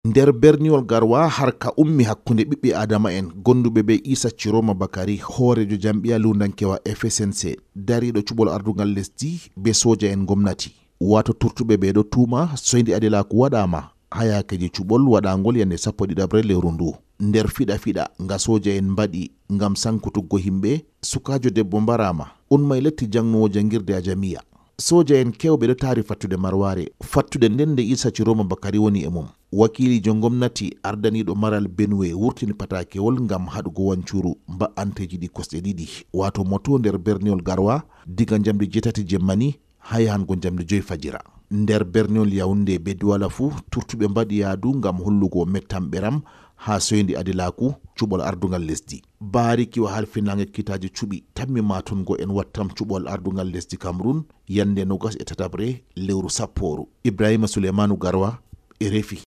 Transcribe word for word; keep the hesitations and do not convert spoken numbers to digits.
Nder berniwol Garwa, harka ummi hakkunde ɓiɓɓe Adama'en gonduɓe be Isa Ciroma Bakari, hooreejo jam'iya lundankewa F S N C, dariiɗo cuɓol ardungal lesdi, be sooja'en gomnati. Waato turtuɓe ɓe ɗo tuuma soyndi adilaaku waɗaama haa yaakeeji cuɓol waɗaangol yande sappo ɗiɗaɓre lewru ndu. Nder fiɗa-fiɗa nga sooja'en mbaɗi ngam sankutuggo himɓe, sukaajo debbo mbaraama, un may letti jangnuwo jangirde a jamiya. Sooja'en kewɓe ɗo taari fattude marwaare, fattude nden nde Isa Ciroma Bakari woni e mum. Wakiiliijo gomnati ardaniiɗo maral Benue wurtini pataakewol ngam haɗugo wancuru mba'anteeji ɗi kosɗe ɗiɗi, waato moto nder berniwol Garwa, diga njamdi jeetati jemmani haa yahango njamdi joy fajira. Nder berniwol Yaoundé be Douala fuu, turtuɓe mbaɗi yaadu ngam hollugo mettamɓeram haa soyndi adilaaku cuɓol ardungal lesdi. Baariki wa halfinaange kitaaji cuɓi tammi maatungo en wattam cuɓol ardungal lesdi Cameroun yande nogas e tataɓre lewru sappooru. Ibrahima Suleymanu Garwa, R F I.